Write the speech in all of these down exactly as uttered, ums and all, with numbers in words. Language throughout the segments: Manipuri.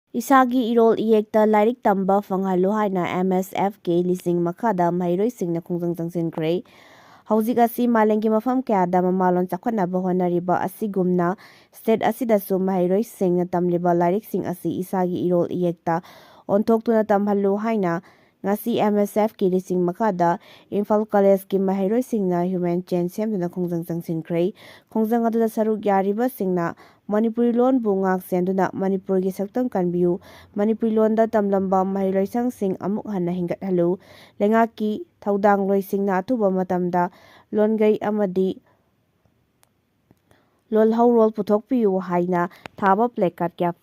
ꯏꯁꯥꯒꯤ ꯏꯔꯣꯜ ꯏꯌꯦꯛꯇ ꯂꯥꯏꯔꯤꯛ ꯇꯝꯕ ꯐꯪꯍꯜꯂꯨ ꯍꯥꯏꯅ M S F ꯀꯤ ꯂꯤꯁꯤꯡ ꯃꯈꯥꯗ ꯃꯍꯩꯔꯣꯏꯁꯤꯡꯅ ꯈꯣꯡꯖꯪ ꯆꯪꯁꯤꯟꯈ꯭ꯔꯦ꯫ ꯍꯧꯖꯤꯛ ꯑꯁꯤ ꯃꯥꯂꯦꯝꯒꯤ ꯃꯐꯝ ꯀꯌꯥꯗ ꯃꯃꯥꯂꯣꯟ ꯆꯥꯎꯈꯠꯅꯕ ꯍꯣꯠꯅꯔꯤꯕ ꯑꯁꯤꯒꯨꯝꯅ state ꯑꯁꯤꯗꯁꯨ ꯃꯍꯩꯔꯣꯏꯁꯤꯡꯅ ꯇꯝꯂꯤꯕ ꯂꯥꯏꯔꯤꯛꯁꯤꯡ ꯑꯁꯤ ꯏꯁꯥꯒꯤ ꯏꯔꯣꯜ ꯏꯌꯦꯛꯇ ꯑꯣꯟꯊꯣꯛꯇꯨꯅ ꯇꯝꯍꯜꯂꯨ ꯍꯥꯏꯅ ꯉꯁꯤ M S F ꯀꯤ ꯂꯤꯁꯤꯡ ꯃꯈꯥꯗ ꯏꯝꯐꯥꯜ ꯀꯣꯂꯦꯖꯀꯤ ꯃꯍꯩꯔꯣꯏꯁꯤꯡꯅ human chain ꯁꯦꯝꯗꯨꯅ ꯈꯣꯡꯖꯪ ꯆꯪꯁꯤꯟꯈ꯭ꯔꯦ꯫ ꯈꯣꯡꯖꯪ ꯑꯗꯨꯗ ꯁꯔꯨꯛ ꯌꯥꯔꯤꯕꯁꯤꯡꯅ ꯃꯅꯤꯄꯨꯔꯤ ꯂꯣꯟꯕꯨ ꯉꯥꯛ ꯁꯦꯟꯗꯨꯅ ꯃꯅꯤꯄꯨꯔꯒꯤ ꯁꯛꯇꯝ ꯀꯟꯕꯤꯌꯨ, ꯃꯅꯤꯄꯨꯔꯤ ꯂꯣꯟꯗ ꯇꯝꯂꯝꯕ ꯃꯍꯩꯂꯣꯏꯁꯪꯁꯤꯡ ꯑꯃꯨꯛ ꯍꯟꯅ ꯍꯤꯡꯒꯠꯍꯜꯂꯨ, ꯂꯩꯉꯥꯛꯀꯤ ꯊꯧꯗꯥꯡꯂꯣꯏꯁꯤꯡꯅ ꯑꯊꯨꯕ ꯃꯇꯝꯗ ꯂꯣꯟꯒꯩ ꯑꯃꯗꯤ ꯂꯣꯜꯍꯧꯔꯣꯜ ꯄꯨꯊꯣꯛꯄꯤꯌꯨ ꯍꯥꯏꯅ ꯊꯥꯕ placard ꯀꯌꯥ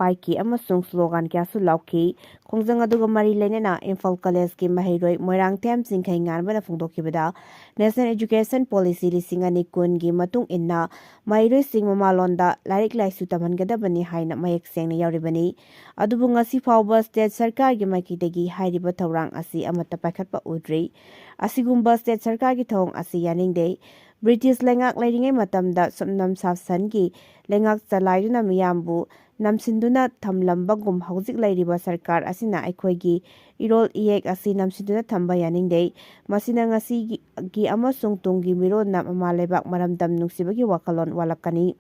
ꯄꯥꯏꯈꯤ ꯑꯃꯁꯨꯡ slogan ꯀꯌꯥꯁꯨ ꯂꯥꯎꯈꯤ꯫ ꯈꯣꯡꯖꯪ ꯑꯗꯨꯒ ꯃꯔꯤ ꯂꯩꯅꯅ ꯏꯝꯐꯥꯜ ꯀꯣꯂꯦꯖꯀꯤ ꯃꯍꯩꯔꯣꯏ ꯃꯣꯏꯔꯥꯡꯊꯦꯝ ꯆꯤꯡꯈꯩꯉꯥꯟꯕꯅ ꯐꯣꯡꯗꯣꯛꯈꯤꯕꯗ, National Education Policy ꯂꯤꯁꯤꯡ ꯑꯅꯤ ꯀꯨꯟꯒꯤ ꯃꯇꯨꯡ ꯏꯟꯅ ꯃꯍꯩꯔꯣꯏꯁꯤꯡ ꯃꯃꯥꯂꯣꯟꯗ ꯂꯥꯏꯔꯤꯛ ꯂꯥꯏꯁꯨ ꯇꯝꯍꯟꯒꯗꯕꯅꯤ ꯍꯥꯏꯅ ꯃꯌꯦꯛ ꯁꯦꯡꯅ ꯌꯥꯎꯔꯤꯕꯅꯤ꯫ ꯑꯗꯨꯕꯨ ꯉꯁꯤ ꯐꯥꯎꯕ state ꯁꯔꯀꯥꯔꯒꯤ ꯃꯥꯏꯀꯩꯗꯒꯤ ꯍꯥꯏꯔꯤꯕ ꯊꯧꯔꯥꯡ ꯑꯁꯤ ꯑꯃꯠꯇ ꯄꯥꯏꯈꯠꯄ ꯎꯗ꯭ꯔꯤ꯫ ꯑꯁꯤꯒꯨꯝꯕ state ꯁꯔꯀꯥꯔꯒꯤ ꯊꯧꯑꯣꯡ ꯑꯁꯤ ꯌꯥꯅꯤꯡꯗꯦ꯫ ꯕ꯭ꯔꯤꯇꯤꯁ ꯂꯩꯉꯥꯛ ꯂꯩꯔꯤꯉꯩ ꯃꯇꯝꯗ ꯁꯨꯞꯅꯝ ꯁꯥꯁꯟꯒꯤ ꯂꯩꯉꯥꯛ ꯆꯂꯥꯏꯗꯨꯅ ꯃꯤꯌꯥꯝꯕꯨ ꯅꯝꯁꯤꯟꯗꯨꯅ ꯊꯝꯂꯝꯕꯒꯨꯝ ꯍꯧꯖꯤꯛ ꯂꯩꯔꯤꯕ ꯁꯔꯀꯥꯔ ꯑꯁꯤꯅ ꯑꯩꯈꯣꯏꯒꯤ ꯏꯔꯣꯜ ꯏꯌꯦꯛ ꯑꯁꯤ ꯅꯝꯁꯤꯟꯗꯨꯅ ꯊꯝꯕ ꯌꯥꯅꯤꯡꯗꯦ꯫ ꯃꯁꯤꯅ ꯉꯁꯤꯒꯤ ꯑꯃꯁꯨꯡ ꯇꯨꯡꯒꯤ ꯃꯤꯔꯣꯟꯅ ꯃꯃꯥ ꯂꯩꯕꯥꯛ ꯃꯔꯝꯗꯝ ꯅꯨꯡꯁꯤꯕꯒꯤ ꯋꯥꯈꯜꯂꯣꯟ ꯋꯥꯠꯂꯛꯀꯅꯤ꯫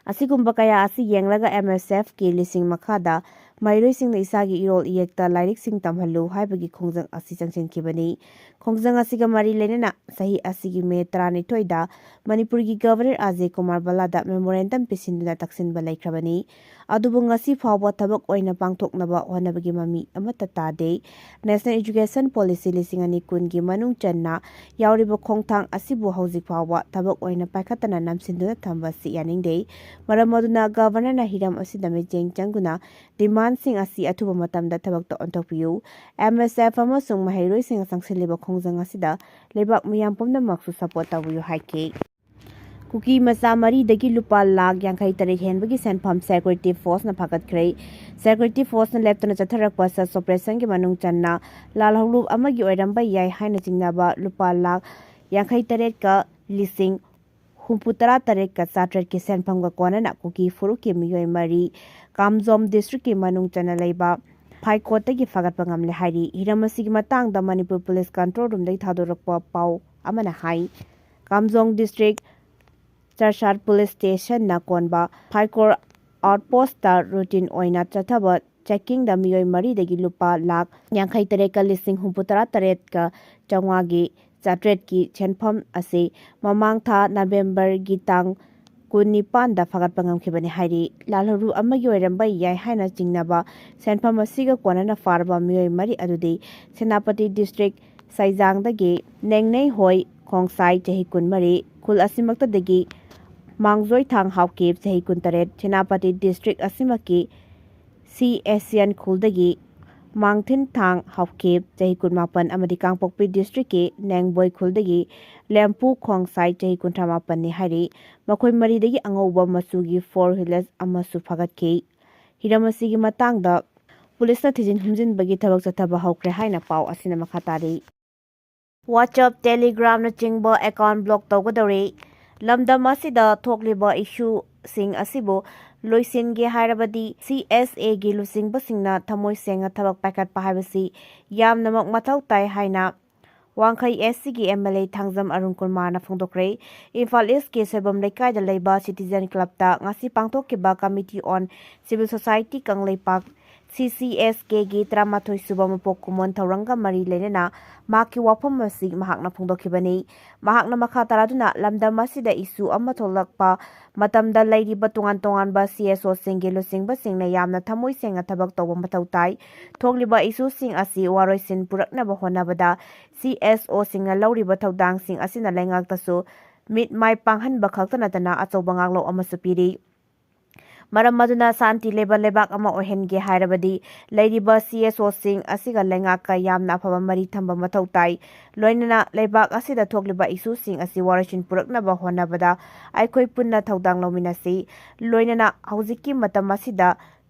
ꯑꯁꯤꯒꯨꯝꯕ ꯀꯌꯥ ꯑꯁꯤ ꯌꯦꯡꯂꯒ M S F ꯀꯤ ꯂꯤꯁꯤꯡ ꯃꯈꯥꯗ ꯃꯍꯩꯔꯣꯏꯁꯤꯡꯅ ꯏꯁꯥꯒꯤ ꯏꯔꯣꯜ ꯏꯌꯦꯛꯇ ꯂꯥꯏꯔꯤꯛꯁꯤꯡ ꯇꯝꯍꯜꯂꯨ ꯍꯥꯏꯕꯒꯤ ꯈꯣꯡꯖꯪ ꯑꯁꯤ ꯆꯪꯁꯤꯟꯈꯤꯕꯅꯤ꯫ ꯈꯣꯡꯖꯪ ꯑꯁꯤꯒ ꯃꯔꯤ ꯂꯩꯅꯅ ꯆꯍꯤ ꯑꯁꯤꯒꯤ ꯃꯦ ꯇꯔꯥꯅꯤꯊꯣꯏꯗ ꯃꯅꯤꯄꯨꯔꯒꯤ ꯒꯚꯔꯅꯔ ꯑꯖꯌ ꯀꯨꯃꯥꯔ ꯚꯜꯂꯥꯗ memorandum ꯄꯤꯁꯤꯟꯗꯨꯅ ꯇꯛꯁꯤꯟꯕ ꯂꯩꯈ꯭ꯔꯕꯅꯤ꯫ ꯑꯗꯨꯕꯨ ꯉꯁꯤ ꯐꯥꯎꯕ ꯊꯕꯛ ꯑꯣꯏꯅ ꯄꯥꯡꯊꯣꯛꯅꯕ ꯍꯣꯠꯅꯕꯒꯤ ꯃꯃꯤ ꯑꯃꯠꯇ ꯇꯥꯗꯦ꯫ National Education Policy ꯂꯤꯁꯤꯡ ꯑꯅꯤ ꯀꯨꯟꯒꯤ ꯃꯅꯨꯡ ꯆꯟꯅ ꯌꯥꯎꯔꯤꯕ ꯈꯣꯡꯊꯥꯡ ꯑꯁꯤꯕꯨ ꯍꯧꯖꯤꯛ ꯐꯥꯎꯕ ꯊꯕꯛ ꯑꯣꯏꯅ ꯄꯥꯏꯈꯠꯇꯅ ꯅꯝꯁꯤꯟꯗꯨꯅ ꯊꯝꯕ ꯑꯁꯤ ꯌꯥꯅꯤꯡꯗꯦ꯫ ꯃꯔꯝ ꯑꯗꯨꯅ ꯒꯚꯔꯅꯔꯅ ꯍꯤꯔꯝ ꯑꯁꯤꯗ ꯃꯤꯠꯌꯦꯡ ꯆꯪꯗꯨꯅ demandꯁꯤꯡ ꯑꯁꯤ ꯑꯊꯨꯕ ꯃꯇꯝꯗ ꯊꯕꯛꯇ ꯑꯣꯟꯊꯣꯛꯄꯤꯌꯨ꯫ M S F ꯑꯃꯁꯨꯡ ꯃꯍꯩꯔꯣꯏꯁꯤꯡꯅ ꯆꯪꯁꯤꯜꯂꯤꯕ ꯈꯣꯡꯖꯪ ꯑꯁꯤꯗ ꯂꯩꯕꯥꯛ ꯃꯤꯌꯥꯝ ꯄꯨꯝꯅꯃꯛꯁꯨ support ꯇꯧꯕꯤꯌꯨ ꯍꯥꯏꯈꯤ꯫ ꯀꯨꯀꯤ ꯃꯆꯥ ꯃꯔꯤꯗꯒꯤ ꯂꯨꯄꯥ ꯂꯥꯈ ꯌꯥꯡꯈꯩ ꯇꯔꯦꯠ ꯍꯦꯟꯕꯒꯤ ꯁꯦꯟꯐꯝ security forceꯅ ꯐꯥꯒꯠꯈ꯭ꯔꯦ꯫ Security forceꯅ ꯂꯦꯞꯇꯅ ꯆꯠꯊꯔꯛꯄ search operationꯒꯤ ꯃꯅꯨꯡ ꯆꯟꯅ ꯂꯥꯜꯍꯧꯂꯨꯞ ꯑꯃꯒꯤ ꯑꯣꯏꯔꯝꯕ ꯌꯥꯏ ꯍꯥꯏꯅ ꯆꯤꯡꯅꯕ ꯂꯨꯄꯥ ꯂꯥꯈ ꯌꯥꯡꯈꯩ ꯇꯔꯦꯠꯀ ꯂꯤꯁꯤꯡ ꯍꯨꯝꯐꯨ ꯇꯔꯥ ꯇꯔꯦꯠꯀ ꯆꯥꯇ꯭ꯔꯦꯠꯀꯤ ꯁꯦꯟꯐꯝꯒ ꯀꯣꯟꯅꯅ ꯀꯨꯀꯤ ꯐꯨꯔꯨꯞꯀꯤ ꯃꯤꯑꯣꯏ ꯃꯔꯤ ꯀꯥꯝꯖꯣꯡ ꯗꯤꯁꯇ꯭ꯔꯤꯛꯀꯤ ꯃꯅꯨꯡ ꯆꯟꯅ ꯂꯩꯕ ꯐꯥꯏꯀꯣꯠꯇꯒꯤ ꯐꯒꯠꯄ ꯉꯝꯂꯦ ꯍꯥꯏꯔꯤ꯫ ꯍꯤꯔꯝ ꯑꯁꯤꯒꯤ ꯃꯇꯥꯡꯗ ꯃꯅꯤꯄꯨꯔ ꯄꯨꯂꯤꯁ ꯀꯟꯇ꯭ꯔꯣꯜ ꯔꯨꯝꯗꯒꯤ ꯊꯥꯗꯣꯔꯛꯄ ꯄꯥꯎ ꯑꯃꯅ ꯍꯥꯏ, ꯀꯥꯝꯖꯣꯡ ꯗꯤꯁꯇ꯭ꯔꯤꯛ ꯆꯔꯁꯥꯠ ꯄꯨꯂꯤꯁ ꯁ꯭ꯇꯦꯁꯟꯅ ꯀꯣꯟꯕ ꯐꯥꯏꯀꯣꯠ ꯑꯥꯎꯠꯄꯣꯁꯇ ꯔꯨꯇꯤꯟ ꯑꯣꯏꯅ ꯆꯠꯊꯕ ꯆꯦꯛꯀꯤꯡꯗ ꯃꯤꯑꯣꯏ ꯃꯔꯤꯗꯒꯤ ꯂꯨꯄꯥ ꯂꯥꯈ ꯌꯥꯡꯈꯩ ꯇꯔꯦꯠꯀ ꯂꯤꯁꯤꯡ ꯍꯨꯝꯐꯨ ꯇꯔꯥ ꯇꯔꯦꯠꯀ ꯆꯥꯝꯃꯉꯥꯒꯤ ꯆꯥꯇ꯭ꯔꯦꯠꯀꯤ ꯁꯦꯟꯐꯝ ꯑꯁꯤ ꯃꯃꯥꯡ ꯊꯥ ꯅꯕꯦꯝꯕꯔꯒꯤ ꯇꯥꯡ ꯀꯨꯟꯅꯤꯄꯥꯟꯗ ꯐꯒꯠꯄ ꯉꯝꯈꯤꯕꯅꯤ ꯍꯥꯏꯔꯤ꯫ ꯂꯥꯜꯍꯧꯔꯨ ꯑꯃꯒꯤ ꯑꯣꯏꯔꯝꯕ ꯌꯥꯏ ꯍꯥꯏꯅ ꯆꯤꯡꯅꯕ ꯁꯦꯟꯐꯝ ꯑꯁꯤꯒ ꯀꯣꯟꯅꯅ ꯐꯥꯔꯕ ꯃꯤꯑꯣꯏ ꯃꯔꯤ ꯑꯗꯨꯗꯤ ꯁꯦꯅꯥꯄꯇꯤ ꯗꯤꯁꯇ꯭ꯔꯤꯛ ꯁꯩꯖꯥꯡꯗꯒꯤ ꯅꯦꯡꯅꯩꯍꯣꯏ ꯈꯣꯡꯁꯥꯏ, ꯆꯍꯤ ꯀꯨꯟꯃꯔꯤ, ꯈꯨꯜ ꯑꯁꯤꯃꯛꯇꯗꯒꯤ ꯃꯥꯡꯖꯣꯏꯊꯥꯡ ꯍꯥꯎꯀꯤꯞ, ꯆꯍꯤ ꯀꯨꯟꯇꯔꯦꯠ, ꯁꯦꯅꯥꯄꯇꯤ ꯗꯤꯁꯇ꯭ꯔꯤꯛ ꯑꯁꯤꯃꯛꯀꯤ ꯁꯤ ꯑꯦꯁꯤꯌꯥꯟ ꯈꯨꯜꯗꯒꯤ ꯃꯥꯡꯊꯤꯟꯊꯥꯡ ꯍꯥꯎꯀꯤꯞ, ꯆꯍꯤ ꯀꯨꯟꯃꯥꯄꯟ, ꯑꯃꯗꯤ ꯀꯥꯡꯄꯣꯛꯄꯤ ꯗꯤꯁꯇ꯭ꯔꯤꯛꯀꯤ ꯅꯦꯡꯕꯣꯏ ꯈꯨꯜꯗꯒꯤ ꯂꯦꯝꯄꯨ ꯈꯣꯡꯁꯥꯏ, ꯆꯍꯤ ꯀꯨꯟꯊ꯭ꯔꯥ ꯃꯥꯄꯟꯅꯤ ꯍꯥꯏꯔꯤ꯫ ꯃꯈꯣꯏ ꯃꯔꯤꯗꯒꯤ ꯑꯉꯧꯕ ꯃꯆꯨꯒꯤ ꯐꯣꯔ ꯋꯤꯂꯔ ꯑꯃꯁꯨ ꯐꯒꯠꯈꯤ꯫ ꯍꯤꯔꯝ ꯑꯁꯤꯒꯤ ꯃꯇꯥꯡꯗ ꯄꯨꯂꯤꯁꯅ ꯊꯤꯖꯤꯟ ꯍꯨꯝꯖꯤꯟꯕꯒꯤ ꯊꯕꯛ ꯆꯠꯊꯕ ꯍꯧꯈ꯭ꯔꯦ ꯍꯥꯏꯅ ꯄꯥꯎ ꯑꯁꯤꯅ ꯃꯈꯥ ꯇꯥꯔꯤ꯫ WhatsApp, Telegramꯅꯆꯤꯡꯕ ꯑꯦꯀꯥꯎꯟ ꯕ꯭ꯂꯣꯛ ꯇꯧꯒꯗꯧꯔꯤ꯫ ꯂꯝꯗꯝ ꯑꯁꯤꯗ ꯊꯣꯛꯂꯤꯕ ꯏꯁꯨꯁꯤꯡ ꯑꯁꯤꯕꯨ ꯂꯣꯏꯁꯤꯟꯒꯦ ꯍꯥꯏꯔꯕꯗꯤ ꯁꯤ ꯑꯦꯁ ꯑꯦꯒꯤ ꯂꯨꯆꯤꯡꯕꯁꯤꯡꯅ ꯊꯃꯣꯏ ꯁꯦꯡꯅ ꯊꯕꯛ ꯄꯥꯏꯈꯠꯄ ꯍꯥꯏꯕꯁꯤ ꯌꯥꯝꯅꯃꯛ ꯃꯊꯧ ꯇꯥꯏ ꯍꯥꯏꯅ ꯋꯥꯡꯈꯩ ꯑꯦꯁ ꯁꯤꯒꯤ M L A Thangjam Arun ꯀꯨꯃꯥꯔꯅ ꯐꯣꯡꯗꯣꯛꯈ꯭ꯔꯦ꯫ ꯏꯝꯐꯥꯜ ꯏꯁꯀꯤ ꯁꯣꯏꯕꯝ ꯂꯩꯀꯥꯏꯗ ꯂꯩꯕ ꯁꯤꯇꯤꯖꯟ ꯀ꯭ꯂꯕꯇ ꯉꯁꯤ ꯄꯥꯡꯊꯣꯛꯈꯤꯕ ꯀꯃꯤꯇꯤ ꯑꯣꯟ ꯁꯤꯚꯤꯜ ꯁꯣꯁꯥꯏꯇꯤ ꯀꯪꯂꯩꯄꯥꯛ, ꯁꯤ ꯁꯤ ꯑꯦꯁ ꯀꯦꯒꯤ ꯇꯔꯥꯃꯥꯊꯣꯏ ꯁꯨꯕ ꯃꯄꯣꯛ ꯀꯨꯝꯑꯣꯟ ꯊꯧꯔꯝꯒ ꯃꯔꯤ ꯂꯩꯅꯅ ꯃꯍꯥꯛꯀꯤ ꯋꯥꯐꯝ ꯑꯁꯤ ꯃꯍꯥꯛꯅ ꯐꯣꯡꯗꯣꯛꯈꯤꯕꯅꯤ꯫ ꯃꯍꯥꯛꯅ ꯃꯈꯥ ꯇꯥꯔꯗꯨꯅ ꯂꯝꯗꯝ ꯑꯁꯤꯗ ꯏꯁꯨ ꯑꯃ ꯊꯣꯛꯂꯛꯄ ꯃꯇꯝꯗ ꯂꯩꯔꯤꯕ ꯇꯣꯉꯥꯟ ꯇꯣꯉꯥꯟꯕ ꯁꯤ ꯑꯦꯁ ꯑꯣꯁꯤꯡꯒꯤ ꯂꯨꯆꯤꯡꯕꯁꯤꯡꯅ ꯌꯥꯝꯅ ꯊꯃꯣꯏ ꯁꯦꯡꯅ ꯊꯕꯛ ꯇꯧꯕ ꯃꯊꯧ ꯇꯥꯏ꯫ ꯊꯣꯛꯂꯤꯕ ꯏꯁꯨꯁꯤꯡ ꯑꯁꯤ ꯋꯥꯔꯣꯏꯁꯤꯟ ꯄꯨꯔꯛꯅꯕ ꯍꯣꯠꯅꯕꯗ ꯁꯤ ꯑꯦꯁ ꯑꯣꯁꯤꯡꯅ ꯂꯧꯔꯤꯕ ꯊꯧꯗꯥꯡꯁꯤꯡ ꯑꯁꯤꯅ ꯂꯩꯉꯥꯛꯇꯁꯨ ꯃꯤꯠ ꯃꯥꯏ ꯄꯥꯡꯍꯟꯕ ꯈꯛꯇ ꯅꯠꯇꯅ ꯑꯆꯧꯕ ꯉꯥꯛꯂꯧ ꯑꯃꯁꯨ ꯄꯤꯔꯤ꯫ ꯃꯔꯝ ꯑꯗꯨꯅ ꯁꯥꯟꯇꯤ ꯂꯩꯕ ꯂꯩꯕꯥꯛ ꯑꯃ ꯑꯣꯏꯍꯟꯒꯦ ꯍꯥꯏꯔꯕꯗꯤ ꯂꯩꯔꯤꯕ ꯁꯤ ꯑꯦꯁ ꯑꯣꯁꯤꯡ ꯑꯁꯤꯒ ꯂꯩꯉꯥꯛꯀ ꯌꯥꯝꯅ ꯑꯐꯕ ꯃꯔꯤ ꯊꯝꯕ ꯃꯊꯧ ꯇꯥꯏ꯫ ꯂꯣꯏꯅꯅ ꯂꯩꯕꯥꯛ ꯑꯁꯤꯗ ꯊꯣꯛꯂꯤꯕ ꯏꯁꯨꯁꯤꯡ ꯑꯁꯤ ꯋꯥꯔꯣꯏꯁꯤꯟ ꯄꯨꯔꯛꯅꯕ ꯍꯣꯠꯅꯕꯗ ꯑꯩꯈꯣꯏ ꯄꯨꯟꯅ ꯊꯧꯗꯥꯡ ꯂꯧꯃꯤꯟꯅꯁꯤ꯫ ꯂꯣꯏꯅꯅ ꯍꯧꯖꯤꯛꯀꯤ ꯃꯇꯝ ꯑꯁꯤꯗ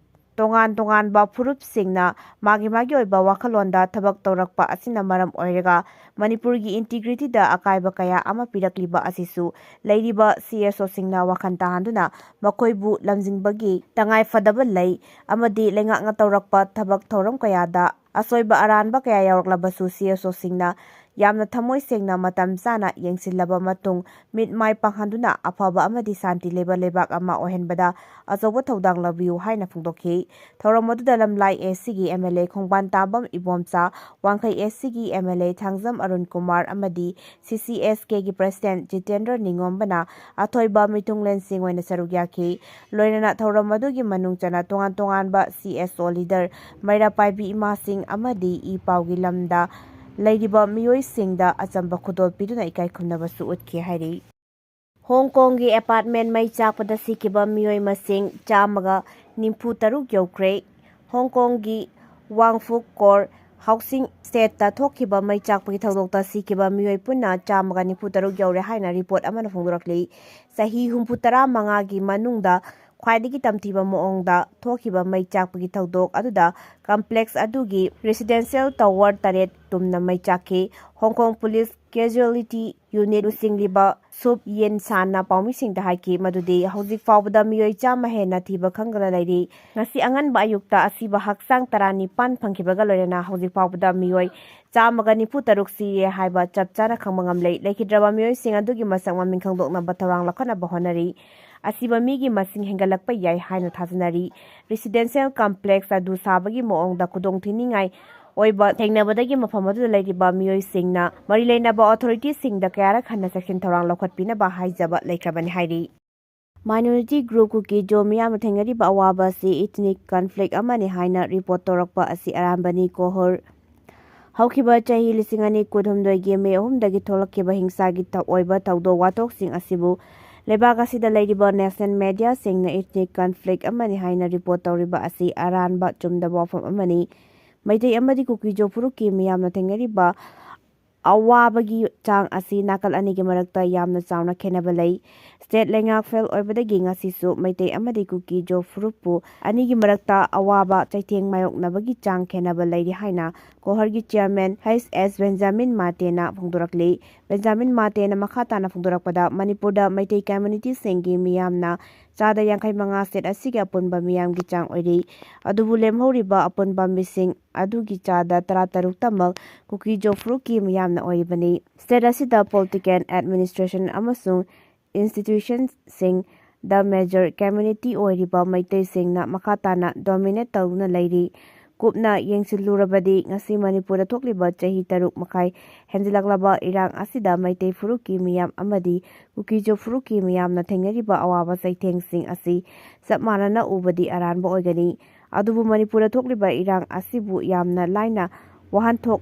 ꯇꯣꯉꯥꯟ ꯇꯣꯉꯥꯟꯕ ꯐꯨꯔꯨꯞꯁꯤꯡꯅ ꯃꯥꯒꯤ ꯃꯥꯒꯤ ꯑꯣꯏꯕ ꯋꯥꯈꯜꯂꯣꯟꯗ ꯊꯕꯛ ꯇꯧꯔꯛꯄ ꯑꯁꯤꯅ ꯃꯔꯝ ꯑꯣꯏꯔꯒ ꯃꯅꯤꯄꯨꯔꯒꯤ integrity ꯗ ꯑꯀꯥꯏꯕ ꯀꯌꯥ ꯑꯃ ꯄꯤꯔꯛꯂꯤꯕ ꯑꯁꯤꯁꯨ ꯂꯩꯔꯤꯕ C S O ꯁꯤꯡꯅ ꯋꯥꯈꯜ ꯇꯥꯍꯟꯗꯨꯅ ꯃꯈꯣꯏꯕꯨ ꯂꯝꯖꯤꯡꯕꯒꯤ ꯇꯉꯥꯏ ꯐꯗꯕ ꯂꯩ ꯑꯃꯗꯤ ꯂꯩꯉꯥꯛꯅ ꯇꯧꯔꯛꯄ ꯊꯕꯛ ꯊꯧꯔꯝ ꯀꯌꯥꯗ ꯑꯁꯣꯏꯕ ꯑꯔꯥꯟꯕ ꯀꯌꯥ ꯌꯥꯎꯔꯛꯂꯕꯁꯨ C S O ꯁꯤꯡꯅ ꯌꯥꯝꯅ ꯊꯃꯣꯏ ꯁꯦꯡꯅ ꯃꯇꯝ ꯆꯥꯅ ꯌꯦꯡꯁꯤꯜꯂꯕ ꯃꯇꯨꯡ ꯃꯤꯠ ꯃꯥꯏ ꯄꯥꯡꯍꯟꯗꯨꯅ ꯑꯐꯕ ꯑꯃꯗꯤ ꯁꯥꯟꯇꯤ ꯂꯩꯕ ꯂꯩꯕꯥꯛ ꯑꯃ ꯑꯣꯏꯍꯟꯕꯗ ꯑꯆꯧꯕ ꯊꯧꯗꯥꯡ ꯂꯧꯕꯤꯌꯨ ꯍꯥꯏꯅ ꯐꯣꯡꯗꯣꯛꯈꯤ꯫ ꯊꯧꯔꯝ ꯑꯗꯨꯗ ꯂꯝꯂꯥꯏ A C ꯒꯤ M L A ꯈꯣꯡꯕꯥꯟ ꯇꯥꯕꯝ ꯏꯕꯣꯝꯆꯥ, ꯋꯥꯡꯈꯩ A C ꯒꯤ M L A Thangjam Arun Kumar ꯑꯃꯗꯤ C C S K ꯒꯤ president ꯖꯤꯇꯦꯟꯗ꯭ꯔ ꯅꯤꯉꯣꯝꯕꯅ ꯑꯊꯣꯏꯕ ꯃꯤꯊꯨꯡꯂꯦꯟꯁꯤꯡ ꯑꯣꯏꯅ ꯁꯔꯨꯛ ꯌꯥꯈꯤ꯫ ꯂꯣꯏꯅꯅ ꯊꯧꯔꯝ ꯑꯗꯨꯒꯤ ꯃꯅꯨꯡ ꯆꯟꯅ ꯇꯣꯉꯥꯟ ꯇꯣꯉꯥꯟꯕ C S O leader, ꯃꯩꯔꯥ ꯄꯥꯏꯕꯤ ꯏꯃꯥꯁꯤꯡ ꯑꯃꯗꯤ ꯏ ꯄꯥꯎꯒꯤ ꯂꯝꯗ ꯂꯩꯔꯤꯕ ꯃꯤꯑꯣꯏꯁꯤꯡꯗ ꯑꯆꯝꯕ ꯈꯨꯗꯣꯜ ꯄꯤꯗꯨꯅ ꯏꯀꯥꯏ ꯈꯨꯝꯅꯕꯁꯨ ꯎꯠꯈꯤ ꯍꯥꯏꯔꯤ꯫ ꯍꯣꯡ ꯀꯣꯡꯒꯤ apartment ꯃꯩ ꯆꯥꯛꯄꯗ ꯁꯤꯈꯤꯕ ꯃꯤꯑꯣꯏ ꯃꯁꯤꯡ ꯆꯥꯝꯃꯒ ꯅꯤꯐꯨ ꯇꯔꯨꯛ ꯌꯧꯈ꯭ꯔꯦ꯫ ꯍꯣꯡ ꯀꯣꯡꯒꯤ ꯋꯥꯡꯐꯨꯛ ꯀꯣꯔ housing estate ꯇ ꯊꯣꯛꯈꯤꯕ ꯃꯩ ꯆꯥꯛꯄꯒꯤ ꯊꯧꯗꯣꯛꯇ ꯁꯤꯈꯤꯕ ꯃꯤꯑꯣꯏ ꯄꯨꯟꯅ ꯆꯥꯝꯃꯒ ꯅꯤꯐꯨ ꯇꯔꯨꯛ ꯌꯧꯔꯦ ꯍꯥꯏꯅ report ꯑꯃꯅ ꯐꯣꯡꯗꯣꯔꯛꯂꯤ꯫ ꯆꯍꯤ ꯍꯨꯝꯐꯨ ꯇꯔꯥ ꯃꯉꯥꯒꯤ ꯃꯅꯨꯡꯗ ꯈ꯭ꯋꯥꯏꯗꯒꯤ ꯇꯝꯊꯤꯕ ꯃꯑꯣꯡꯗ ꯊꯣꯛꯈꯤꯕ ꯃꯩ ꯆꯥꯛꯄꯒꯤ ꯊꯧꯗꯣꯛ ꯑꯗꯨꯗ complex ꯑꯗꯨꯒꯤ residential tower ꯇꯔꯦꯠ ꯇꯨꯝꯅ ꯃꯩ ꯆꯥꯛꯈꯤ꯫ ꯍꯣꯡ ꯀꯣꯡ police casualty unit ꯂꯨꯆꯤꯡꯂꯤꯕ ꯁꯨꯞ ꯌꯦꯟ ꯁꯥꯟꯅ ꯄꯥꯎꯃꯤꯁꯤꯡꯗ ꯍꯥꯏꯈꯤ ꯃꯗꯨꯗꯤ ꯍꯧꯖꯤꯛ ꯐꯥꯎꯕꯗ ꯃꯤꯑꯣꯏ ꯆꯥꯝꯃ ꯍꯦꯟꯅ ꯊꯤꯕ ꯈꯪꯗꯅ ꯂꯩꯔꯤ꯫ ꯉꯁꯤ ꯑꯉꯟꯕ ꯑꯌꯨꯛꯇ ꯑꯁꯤꯕ ꯍꯛꯆꯥꯡ ꯇꯔꯥꯅꯤꯄꯥꯟ ꯐꯪꯈꯤꯕꯒ ꯂꯣꯏꯅꯅ ꯍꯧꯖꯤꯛ ꯐꯥꯎꯕꯗ ꯃꯤꯑꯣꯏ ꯆꯥꯝꯃꯒ ꯅꯤꯐꯨ ꯇꯔꯨꯛ ꯁꯤꯔꯦ ꯍꯥꯏꯕ ꯆꯞ ꯆꯥꯅ ꯈꯪꯕ ꯉꯝꯂꯦ꯫ ꯂꯩꯈꯤꯗ꯭ꯔꯕ ꯃꯤꯑꯣꯏꯁꯤꯡ ꯑꯗꯨꯒꯤ ꯃꯁꯛ ꯃꯃꯤꯡ ꯈꯪꯗꯣꯛꯅꯕ ꯊꯧꯔꯥꯡ ꯂꯧꯈꯠꯅꯕ ꯍꯣꯠꯅꯔꯤ꯫ ꯑꯁꯤꯕ ꯃꯤꯒꯤ ꯃꯁꯤꯡ ꯍꯦꯟꯒꯠꯂꯛꯄ ꯌꯥꯏ ꯍꯥꯏꯅ ꯊꯥꯖꯅꯔꯤ꯫ Residential complex ꯑꯗꯨ ꯁꯥꯕꯒꯤ ꯃꯑꯣꯡꯗ ꯈꯨꯗꯣꯡꯊꯤꯅꯤꯡꯉꯥꯏ ꯑꯣꯏꯕ ꯊꯦꯡꯅꯕꯗꯒꯤ ꯃꯐꯝ ꯑꯗꯨꯗ ꯂꯩꯔꯤꯕ ꯃꯤꯑꯣꯏꯁꯤꯡꯅ ꯃꯔꯤ ꯂꯩꯅꯕ authority ꯁꯤꯡꯗ ꯀꯌꯥꯔꯛ ꯍꯟꯅ ꯆꯦꯛꯁꯤꯟ ꯊꯧꯔꯥꯡ ꯂꯧꯈꯠꯄꯤꯅꯕ ꯍꯥꯏꯖꯕ ꯂꯩꯈ꯭ꯔꯕꯅꯤ ꯍꯥꯏꯔꯤ꯫ Minority group ꯀꯨꯀꯤꯖꯣ ꯃꯤꯌꯥꯝꯅ ꯊꯦꯡꯅꯔꯤꯕ ꯑꯋꯥꯕ ꯑꯁꯤ ethnic conflict ꯑꯃꯅꯤ ꯍꯥꯏꯅ report ꯇꯧꯔꯛꯄ ꯑꯁꯤ ꯑꯔꯥꯟꯕꯅꯤ꯫ ꯀꯣꯍꯣꯔ ꯍꯧꯈꯤꯕ ꯆꯍꯤ ꯂꯤꯁꯤꯡ ꯑꯅꯤ ꯀꯨꯟꯍꯨꯝꯗꯣꯏꯒꯤ ꯃꯦ ꯑꯍꯨꯝꯗꯒꯤ ꯊꯣꯛꯂꯛꯈꯤꯕ ꯍꯤꯡꯁꯥꯒꯤ ꯊ-, ꯑꯣꯏꯕ ꯊꯧꯗꯣꯛ ꯋꯥꯊꯣꯛꯁꯤꯡ ꯑꯁꯤꯕꯨ ꯂꯩꯕꯥꯛ ꯑꯁꯤꯗ ꯂꯩꯔꯤꯕ national media ꯁꯤꯡꯅ ethnic conflict ꯑꯃꯅꯤ ꯍꯥꯏꯅ report ꯇꯧꯔꯤꯕ ꯑꯁꯤ ꯑꯔꯥꯟꯕ ꯆꯨꯝꯗꯕ ꯋꯥꯐꯝ ꯑꯃꯅꯤ꯫ ꯃꯩꯇꯩ ꯑꯃꯗꯤ ꯀꯨꯀꯤꯖꯣ ꯐꯨꯔꯨꯞꯀꯤ ꯃꯤꯌꯥꯝꯅ ꯊꯦꯡꯅꯔꯤꯕ ꯑꯋꯥꯕꯒꯤ ꯆꯥꯡ ꯑꯁꯤ ꯅꯥꯀꯜ ꯑꯅꯤꯒꯤ ꯃꯔꯛꯇ ꯌꯥꯝꯅ ꯆꯥꯎꯅ ꯈꯦꯠꯅꯕ ꯂꯩ꯫ ꯁ꯭ꯇꯦꯠ ꯂꯩꯉꯥꯛ ꯐꯦꯜ ꯑꯣꯏꯕꯗꯒꯤ ꯉꯁꯤꯁꯨ ꯃꯩꯇꯩ ꯑꯃꯗꯤ ꯀꯨꯀꯤ ꯖꯣ ꯐꯨꯔꯨꯞꯄꯨ ꯑꯅꯤꯒꯤ ꯃꯔꯛꯇ ꯑꯋꯥꯕ ꯆꯩꯊꯦꯡ ꯃꯥꯌꯣꯛꯅꯕꯒꯤ ꯆꯥꯡ ꯈꯦꯠꯅꯕ ꯂꯩꯔꯤ ꯍꯥꯏꯅ ꯀꯣꯍꯔꯒꯤ ꯆꯤꯌꯔꯃꯦꯟ ꯍꯩꯆ ꯑꯦꯁ ꯕꯦꯟꯖꯥꯃꯤꯟ ꯃꯥꯇꯦꯅ ꯐꯣꯡꯗꯣꯔꯛꯂꯤ꯫ ꯕꯦꯟꯖꯥꯃꯤꯟ ꯃꯥꯇꯦꯅ ꯃꯈꯥ ꯇꯥꯅ ꯐꯣꯡꯗꯣꯔꯛꯄꯗ, ꯃꯅꯤꯄꯨꯔꯗ ꯃꯩꯇꯩ ꯀꯝꯃ꯭ꯌꯨꯅꯤꯇꯤꯁꯤꯡꯒꯤ ꯃꯤꯌꯥꯝꯅ ꯆꯥꯗ ꯌꯥꯡꯈꯩ ꯃꯉꯥ ꯁ꯭ꯇꯦꯠ ꯑꯁꯤꯒꯤ ꯑꯄꯨꯟꯕ ꯃꯤꯌꯥꯝꯒꯤ ꯆꯥꯡ ꯑꯣꯏꯔꯤ꯫ ꯑꯗꯨꯕꯨ ꯂꯦꯝꯍꯧꯔꯤꯕ ꯑꯄꯨꯟꯕ ꯃꯤꯁꯤꯡ ꯑꯗꯨꯒꯤ ꯆꯥꯗ ꯇꯔꯥ ꯇꯔꯨꯛꯇꯃꯛ ꯀꯨꯀꯤ ꯖꯣ ꯐꯨꯔꯨꯞꯀꯤ ꯃꯤꯌꯥꯝꯅ ꯑꯣꯏꯔꯤꯕꯅꯤ꯫ ꯁ꯭ꯇꯦꯠ ꯑꯁꯤꯗ ꯄꯣꯂꯤꯇꯤꯀꯦꯜ, ꯑꯦꯗꯃꯤꯅꯤꯁꯇ꯭ꯔꯦꯁꯟ ꯑꯃꯁꯨꯡ ꯏꯟꯁꯇꯤꯇ꯭ꯌꯨꯁꯟꯁꯤꯡꯗ ꯃꯦꯖꯔ ꯀꯝꯃ꯭ꯌꯨꯅꯤꯇꯤ ꯑꯣꯏꯔꯤꯕ ꯃꯩꯇꯩꯁꯤꯡꯅ ꯃꯈꯥ ꯇꯥꯅ ꯗꯣꯃꯤꯅꯦꯠ ꯇꯧꯗꯨꯅ ꯂꯩꯔꯤ꯫ ꯀꯨꯞꯅ ꯌꯦꯡꯁꯤꯜꯂꯨꯔꯕꯗꯤ, ꯉꯁꯤ ꯃꯅꯤꯄꯨꯔꯗ ꯊꯣꯛꯂꯤꯕ ꯆꯍꯤ ꯇꯔꯨꯛ ꯃꯈꯥꯏ ꯍꯦꯟꯖꯤꯜꯂꯛꯂꯕ ꯏꯔꯥꯡ ꯑꯁꯤꯗ ꯃꯩꯇꯩ ꯐꯨꯔꯨꯞꯀꯤ ꯃꯤꯌꯥꯝ ꯑꯃꯗꯤ ꯀꯨꯀꯤ ꯖꯣ ꯐꯨꯔꯨꯞꯀꯤ ꯃꯤꯌꯥꯝꯅ ꯊꯦꯡꯅꯔꯤꯕ ꯑꯋꯥꯕ ꯆꯩꯊꯦꯡꯁꯤꯡ ꯑꯁꯤ ꯆꯞ ꯃꯥꯟꯅꯅ ꯎꯕꯗꯤ ꯑꯔꯥꯟꯕ ꯑꯣꯏꯒꯅꯤ꯫ ꯑꯗꯨꯕꯨ ꯃꯅꯤꯄꯨꯔꯗ ꯊꯣꯛꯂꯤꯕ ꯏꯔꯥꯡ ꯑꯁꯤꯕꯨ ꯌꯥꯝꯅ ꯂꯥꯏꯅ ꯋꯥꯍꯟꯊꯣꯛ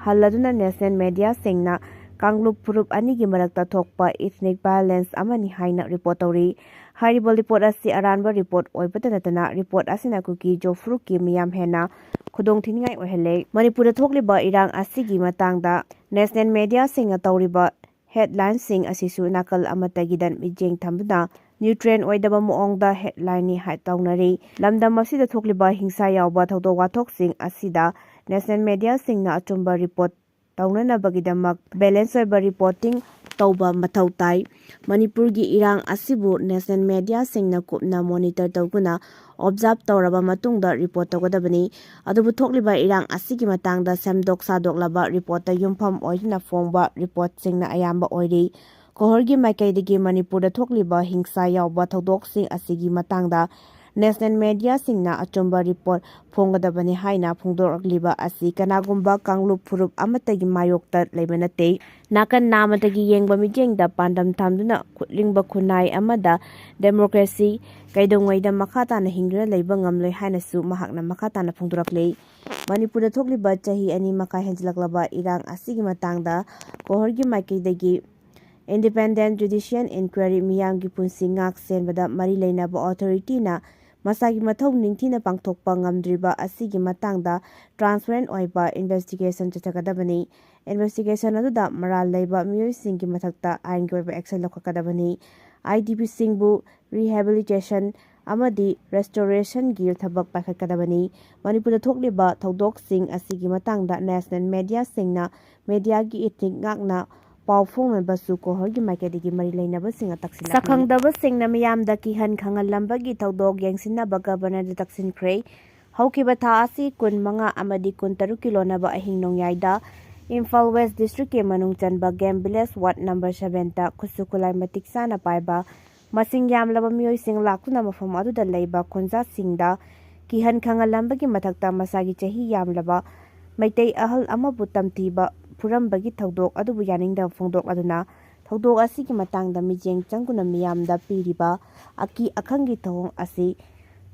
ꯍꯜꯂꯗꯨꯅ ꯅꯦꯁꯅꯦꯜ ꯃꯦꯗꯤꯌꯥꯁꯤꯡꯅ ꯀꯥꯡꯂꯨꯞ ꯐꯨꯔꯨꯞ ꯑꯅꯤꯒꯤ ꯃꯔꯛꯇ ꯊꯣꯛꯄ ꯏꯊꯅꯤꯛ ꯚꯥꯏꯑꯣꯂꯦꯟꯁ ꯑꯃꯅꯤ ꯍꯥꯏꯅ ꯔꯤꯄꯣꯔꯠ ꯇꯧꯔꯤ꯫ ꯍꯥꯏꯔꯤꯕ ꯔꯤꯄꯣꯔꯠ ꯑꯁꯤ ꯑꯔꯥꯟꯕ ꯔꯤꯄꯣꯔꯠ ꯑꯣꯏꯕꯇ ꯅꯠꯇꯅ, ꯔꯤꯄꯣꯔꯠ ꯑꯁꯤꯅ ꯀꯨꯀꯤ ꯖꯣ ꯐꯨꯔꯨꯞꯀꯤ ꯃꯤꯌꯥꯝ ꯍꯦꯟꯅ ꯈꯨꯗꯣꯡ ꯊꯤꯅꯤꯡꯉꯥꯏ ꯑꯣꯏꯍꯜꯂꯦ꯫ ꯃꯅꯤꯄꯨꯔꯗ ꯊꯣꯛꯂꯤꯕ ꯏꯔꯥꯡ ꯑꯁꯤꯒꯤ ꯃꯇꯥꯡꯗ ꯅꯦꯁꯅꯦꯜ ꯃꯦꯗꯤꯌꯥꯁꯤꯡꯅ ꯇꯧꯔꯤꯕ ꯍꯦꯗꯂꯥꯏꯟꯁꯤꯡ ꯑꯁꯤꯁꯨ ꯅꯥꯀꯜ ꯑꯃꯠꯇꯒꯤꯗ ꯃꯤꯠꯌꯦꯡ ꯊꯝꯗꯨꯅ ꯅ꯭ꯌꯨꯇ꯭ꯔꯦꯟ ꯑꯣꯏꯗꯕ ꯃꯑꯣꯡꯗ ꯍꯦꯗꯂꯥꯏꯟꯅꯤ ꯍꯥꯏ ꯇꯧꯅꯔꯤ꯫ ꯂꯝꯗꯝ ꯑꯁꯤꯗ ꯊꯣꯛꯂꯤꯕ ꯍꯤꯡꯁꯥ ꯌꯥꯎꯕ ꯊꯧꯗꯣꯛ ꯋꯥꯊꯣꯛꯁꯤꯡ ꯑꯁꯤꯗ ꯅꯦꯁꯅꯦꯜ ꯃꯦꯗꯤꯌꯥꯁꯤꯡꯅ ꯑꯆꯨꯝꯕ ꯔꯤꯄꯣꯔꯠ ꯇꯧꯅꯅꯕꯒꯤꯗꯃꯛ ꯕꯦꯂꯦꯟꯁ ꯑꯣꯏꯕ ꯔꯤꯄꯣꯔꯇꯤꯡ ꯇꯧꯕ ꯃꯊꯧ ꯇꯥꯏ꯫ ꯃꯅꯤꯄꯨꯔꯒꯤ ꯏꯔꯥꯡ ꯑꯁꯤꯕꯨ ꯅꯦꯁꯅꯦꯜ ꯃꯦꯗꯤꯌꯥꯁꯤꯡꯅ ꯀꯨꯞꯅ ꯃꯣꯅꯤꯇꯔ ꯇꯧꯗꯨꯅ ꯑꯣꯕꯖꯥꯔꯚ ꯇꯧꯔꯕ ꯃꯇꯨꯡꯗ ꯔꯤꯄꯣꯔꯠ ꯇꯧꯒꯗꯕꯅꯤ꯫ ꯑꯗꯨꯕꯨ ꯊꯣꯛꯂꯤꯕ ꯏꯔꯥꯡ ꯑꯁꯤꯒꯤ ꯃꯇꯥꯡꯗ ꯁꯦꯝꯗꯣꯛ ꯁꯥꯗꯣꯛꯂꯕ ꯔꯤꯄꯣꯔꯠꯇ ꯌꯨꯝꯐꯝ ꯑꯣꯏꯗꯨꯅ ꯐꯣꯡꯕ ꯔꯤꯄꯣꯔꯠꯁꯤꯡꯅ ꯑꯌꯥꯝꯕ ꯑꯣꯏꯔꯤ꯫ ꯀꯣꯍꯔꯒꯤ ꯃꯥꯏꯀꯩꯗꯒꯤ ꯃꯅꯤꯄꯨꯔꯗ ꯊꯣꯛꯂꯤꯕ ꯍꯤꯡꯁꯥ ꯌꯥꯎꯕ ꯊꯧꯗꯣꯛꯁꯤꯡ ꯑꯁꯤꯒꯤ ꯃꯇꯥꯡꯗ ꯅꯦꯁꯅꯦꯜ ꯃꯦꯗꯤꯌꯥꯁꯤꯡꯅ ꯑꯆꯨꯝꯕ ꯔꯤꯄꯣꯔꯠ ꯐꯣꯡꯒꯗꯕꯅꯤ ꯍꯥꯏꯅ ꯐꯣꯡꯗꯣꯔꯛꯂꯤꯕ ꯑꯁꯤ ꯀꯅꯥꯒꯨꯝꯕ ꯀꯥꯡꯂꯨꯞ ꯐꯨꯔꯨꯞ ꯑꯃꯠꯇꯒꯤ ꯃꯥꯌꯣꯛꯇ ꯂꯩꯕ ꯅꯠꯇꯦ꯫ ꯅꯥꯀꯟ ꯅꯥꯃꯗꯒꯤ ꯌꯦꯡꯕ ꯃꯤꯠꯌꯦꯡꯗ ꯄꯥꯟꯗꯝ ꯊꯝꯗꯨꯅ ꯈꯨꯠꯂꯤꯡꯕ ꯈꯨꯟꯅꯥꯏ ꯑꯃꯗ ꯗꯦꯃꯣꯀ꯭ꯔꯦꯁꯤ ꯀꯩꯗꯧꯉꯩꯗ ꯃꯈꯥ ꯇꯥꯅ ꯍꯤꯡꯗꯨꯅ ꯂꯩꯕ ꯉꯝꯂꯣꯏ ꯍꯥꯏꯅꯁꯨ ꯃꯍꯥꯛꯅ ꯃꯈꯥ ꯇꯥꯅ ꯐꯣꯡꯗꯣꯔꯛꯂꯤ꯫ ꯃꯅꯤꯄꯨꯔꯗ ꯊꯣꯛꯂꯤꯕ ꯆꯍꯤ ꯑꯅꯤ ꯃꯈꯥꯏ ꯍꯦꯟꯖꯤꯜꯂꯛꯂꯕ ꯏꯔꯥꯡ ꯑꯁꯤꯒꯤ ꯃꯇꯥꯡꯗ ꯀꯣꯍꯔꯒꯤ ꯃꯥꯏꯀꯩꯗꯒꯤ ꯏꯟꯗꯤꯄꯦꯟꯗꯦꯟ ꯖꯨꯗꯤꯁꯤꯌꯦꯜ ꯏꯟꯀ꯭ꯋꯥꯏꯔꯤ, ꯃꯤꯌꯥꯝꯒꯤ ꯄꯨꯟꯁꯤ ꯉꯥꯛ ꯁꯦꯟꯕꯗ ꯃꯔꯤ ꯂꯩꯅꯕ ꯑꯣꯊꯣꯔꯤꯇꯤꯅ ꯃꯁꯥꯒꯤ ꯃꯊꯧ ꯅꯤꯡꯊꯤꯅ ꯄꯥꯡꯊꯣꯛꯄ ꯉꯝꯗ꯭ꯔꯤꯕ ꯑꯁꯤꯒꯤ ꯃꯇꯥꯡꯗ transparent ꯑꯣꯏꯕ investigation ꯆꯠꯊꯒꯗꯕꯅꯤ꯫ Investigation ꯑꯗꯨꯗ ꯃꯔꯥꯜ ꯂꯩꯕ ꯃꯤꯑꯣꯏꯁꯤꯡꯒꯤ ꯃꯊꯛꯇ ꯑꯥꯏꯟꯒꯤ ꯑꯣꯏꯕ action ꯂꯧꯈꯠꯀꯗꯕꯅꯤ꯫ IDPꯁꯤꯡꯕꯨ rehabilitation ꯑꯃꯗꯤ restorationꯒꯤ ꯊꯕꯛ ꯄꯥꯏꯈꯠꯀꯗꯕꯅꯤ꯫ ꯃꯅꯤꯄꯨꯔꯗ ꯊꯣꯛꯂꯤꯕ ꯊꯧꯗꯣꯛꯁꯤꯡ ꯑꯁꯤꯒꯤ ꯃꯇꯥꯡꯗ national mediaꯁꯤꯡꯅ mediaꯒꯤ ꯏꯊꯤꯛ ꯉꯥꯛꯅ ꯄꯥꯎ ꯐꯣꯡꯅꯕꯁꯨ ꯀꯣꯍꯣꯔꯒꯤ ꯃꯥꯏꯀꯩꯗꯒꯤ ꯃꯔꯤ ꯂꯩꯅꯕꯁꯤꯡꯅ ꯇꯛꯁꯤꯜꯂꯛꯂꯤ꯫ ꯁꯛꯈꯪꯗꯕꯁꯤꯡꯅ ꯃꯤꯌꯥꯝꯗ ꯀꯤꯍꯟ ꯈꯪꯍꯜꯂꯝꯕꯒꯤ ꯊꯧꯗꯣꯛ ꯌꯦꯡꯁꯤꯟꯅꯕ Governorꯗ ꯇꯛꯁꯤꯟꯈ꯭ꯔꯦ꯫ ꯍꯧꯈꯤꯕ ꯊꯥ ꯑꯁꯤ ꯀꯨꯟꯃꯉꯥ ꯑꯃꯗꯤ ꯀꯨꯟꯇꯔꯨꯛꯀꯤ ꯂꯣꯟꯅꯕ ꯑꯍꯤꯡ ꯅꯣꯡꯌꯥꯏꯗ ꯏꯝꯐꯥꯜ West Districtꯀꯤ ꯃꯅꯨꯡ ꯆꯟꯕ Game Village Ward number sevenꯇ ꯈꯨꯠꯁꯨ ꯈꯨꯠꯂꯥꯏ ꯃꯇꯤꯛ ꯆꯥꯅ ꯄꯥꯏꯕ ꯃꯁꯤꯡ ꯌꯥꯝꯂꯕ ꯃꯤꯑꯣꯏꯁꯤꯡ ꯂꯥꯛꯇꯨꯅ ꯃꯐꯝ ꯑꯗꯨꯗ ꯂꯩꯕ ꯈꯨꯟꯖꯥꯁꯤꯡꯗ ꯀꯤꯍꯟ ꯈꯪꯍꯜꯂꯝꯕꯒꯤ ꯃꯊꯛꯇ ꯃꯁꯥꯒꯤ ꯆꯍꯤ ꯌꯥꯝꯂꯕ ꯃꯩꯇꯩ ꯑꯍꯜ ꯑꯃꯕꯨ ꯇꯝꯊꯤꯕ ꯐꯨꯔꯝꯕꯒꯤ ꯊꯧꯗꯣꯛ ꯑꯗꯨꯕꯨ ꯌꯥꯅꯤꯡꯗꯕ ꯐꯣꯡꯗꯣꯛꯂꯗꯨꯅ ꯊꯧꯗꯣꯛ ꯑꯁꯤꯒꯤ ꯃꯇꯥꯡꯗ ꯃꯤꯠꯌꯦꯡ ꯆꯪꯗꯨꯅ ꯃꯤꯌꯥꯝꯗ ꯄꯤꯔꯤꯕ ꯑꯀꯤ ꯑꯈꯪꯒꯤ ꯊꯧꯑꯣꯡ ꯑꯁꯤ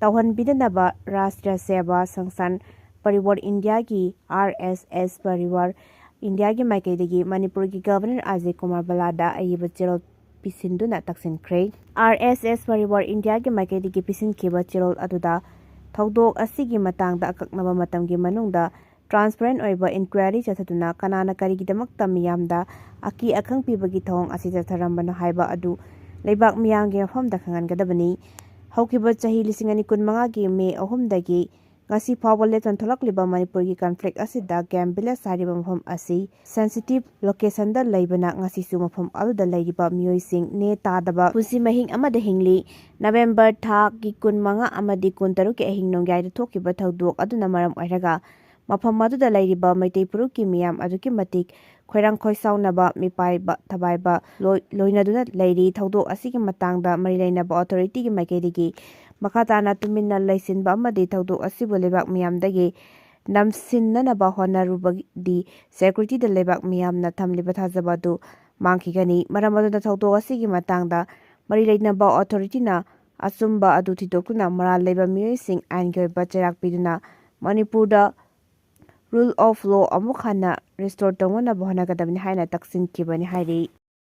ꯇꯧꯍꯟꯕꯤꯗꯅꯕ ꯔꯥꯁꯇ꯭ꯔ ꯁꯦꯕꯥ ꯁꯪꯁꯊꯥꯟ ꯄꯔꯤꯋꯥꯔ ꯏꯟꯗꯤꯌꯥꯒꯤ, RSS ꯄꯔꯤꯋꯥꯔ ꯏꯟꯗꯤꯌꯥꯒꯤ ꯃꯥꯏꯀꯩꯗꯒꯤ ꯃꯅꯤꯄꯨꯔꯒꯤ Governor ꯑꯖꯌ ꯀꯨꯃꯥꯔ ꯕꯂꯥꯗ ꯑꯏꯕ ꯆꯦꯔꯣꯜ ꯄꯤꯁꯤꯟꯗꯨꯅ ꯇꯛꯁꯤꯟꯈ꯭ꯔꯦ꯫ RSS ꯄꯔꯤꯋꯥꯔ ꯏꯟꯗꯤꯌꯥꯒꯤ ꯃꯥꯏꯀꯩꯗꯒꯤ ꯄꯤꯁꯤꯟꯈꯤꯕ ꯆꯦꯔꯣꯜ ꯑꯗꯨꯗ ꯊꯧꯗꯣꯛ ꯑꯁꯤꯒꯤ ꯃꯇꯥꯡꯗ ꯑꯀꯛꯅꯕ ꯃꯇꯝꯒꯤ ꯃꯅꯨꯡꯗ transparent ꯑꯣꯏꯕ inquiry ꯆꯠꯊꯗꯨꯅ ꯀꯅꯥꯅ ꯀꯔꯤꯒꯤꯗꯃꯛꯇ ꯃꯤꯌꯥꯝꯗ ꯑꯀꯤ ꯑꯈꯪ ꯄꯤꯕꯒꯤ ꯊꯧꯑꯣꯡ ꯑꯁꯤ ꯆꯠꯊꯔꯝꯕꯅꯣ ꯍꯥꯏꯕ ꯑꯗꯨ ꯂꯩꯕꯥꯛ ꯃꯤꯌꯥꯝꯒꯤ ꯃꯐꯝꯗ ꯈꯪꯍꯟꯒꯗꯕꯅꯤ꯫ ꯍꯧꯈꯤꯕ ꯆꯍꯤ ꯂꯤꯁꯤꯡ ꯑꯅꯤ ꯀꯨꯟꯃꯉꯥꯒꯤ ꯃꯦ ꯑꯍꯨꯝꯗꯒꯤ ꯉꯁꯤ ꯐꯥꯎꯕ ꯂꯦꯞꯇꯅ ꯊꯣꯛꯂꯛꯂꯤꯕ ꯃꯅꯤꯄꯨꯔꯒꯤ conflict ꯑꯁꯤꯗ Game Village ꯍꯥꯏꯔꯤꯕ ꯃꯐꯝ ꯑꯁꯤ sensitive locationꯗ ꯂꯩꯕꯅ ꯉꯁꯤꯁꯨ ꯃꯐꯝ ꯑꯗꯨꯗ ꯂꯩꯔꯤꯕ ꯃꯤꯑꯣꯏꯁꯤꯡ ꯅꯦ ꯇꯥꯗꯕ ꯄꯨꯟꯁꯤ ꯃꯍꯤꯡ ꯑꯃꯗ ꯍꯤꯡꯂꯤ꯫ ꯅꯕꯦꯝꯕꯔ ꯊꯥꯒꯤ ꯀꯨꯟꯃꯉꯥ ꯑꯃꯗꯤ ꯀꯨꯟꯇꯔꯨꯛꯀꯤ ꯑꯍꯤꯡ ꯅꯣꯡꯌꯥꯏꯗ ꯊꯣꯛꯈꯤꯕ ꯊꯧꯗꯣꯛ ꯑꯗꯨꯅ ꯃꯔꯝ ꯑꯣꯏꯔꯒ ꯃꯐꯝ ꯑꯗꯨꯗ ꯂꯩꯔꯤꯕ ꯃꯩꯇꯩ ꯐꯨꯔꯨꯞꯀꯤ ꯃꯤꯌꯥꯝ ꯑꯗꯨꯛꯀꯤ ꯃꯇꯤꯛ ꯈꯣꯏꯔꯥꯡ ꯈꯣꯏꯁꯥꯎꯅꯕ, ꯃꯤꯄꯥꯏꯕ ꯊꯕꯥꯏꯕ ꯂꯣꯏ-, ꯂꯣꯏꯅꯗꯨꯅ ꯂꯩꯔꯤ꯫ ꯊꯧꯗꯣꯛ ꯑꯁꯤꯒꯤ ꯃꯇꯥꯡꯗ ꯃꯔꯤ ꯂꯩꯅꯕ authorityꯒꯤ ꯃꯥꯏꯀꯩꯗꯒꯤ ꯃꯈꯥ ꯇꯥꯅ ꯇꯨꯃꯤꯟꯅ ꯂꯩꯁꯤꯟꯕ ꯑꯃꯗꯤ ꯊꯧꯗꯣꯛ ꯑꯁꯤꯕꯨ ꯂꯩꯕꯥꯛ ꯃꯤꯌꯥꯝꯗꯒꯤ ꯅꯝꯁꯤꯟꯅꯅꯕ ꯍꯣꯠꯅꯔꯨꯕꯗꯤ securityꯗ ꯂꯩꯕꯥꯛ ꯃꯤꯌꯥꯝꯅ ꯊꯝꯂꯤꯕ ꯊꯥꯖꯕ ꯑꯗꯨ ꯃꯥꯡꯈꯤꯒꯅꯤ꯫ ꯃꯔꯝ ꯑꯗꯨꯅ ꯊꯧꯗꯣꯛ ꯑꯁꯤꯒꯤ ꯃꯇꯥꯡꯗ ꯃꯔꯤ ꯂꯩꯅꯕ authorityꯅ ꯑꯆꯨꯝꯕ ꯑꯗꯨ ꯊꯤꯗꯣꯛꯇꯨꯅ ꯃꯔꯥꯜ ꯂꯩꯕ ꯃꯤꯑꯣꯏꯁꯤꯡ ꯑꯥꯏꯟꯒꯤ ꯑꯣꯏꯕ ꯆꯩꯔꯥꯛ ꯄꯤꯗꯨꯅ ꯃꯅꯤꯄꯨꯔꯗ rule of law ꯑꯃꯨꯛ ꯍꯟꯅ restore ꯇꯧꯅꯅꯕ ꯍꯣꯠꯅꯒꯗꯕꯅꯤ ꯍꯥꯏꯅ ꯇꯛꯁꯤꯟꯈꯤꯕꯅꯤ ꯍꯥꯏꯔꯤ꯫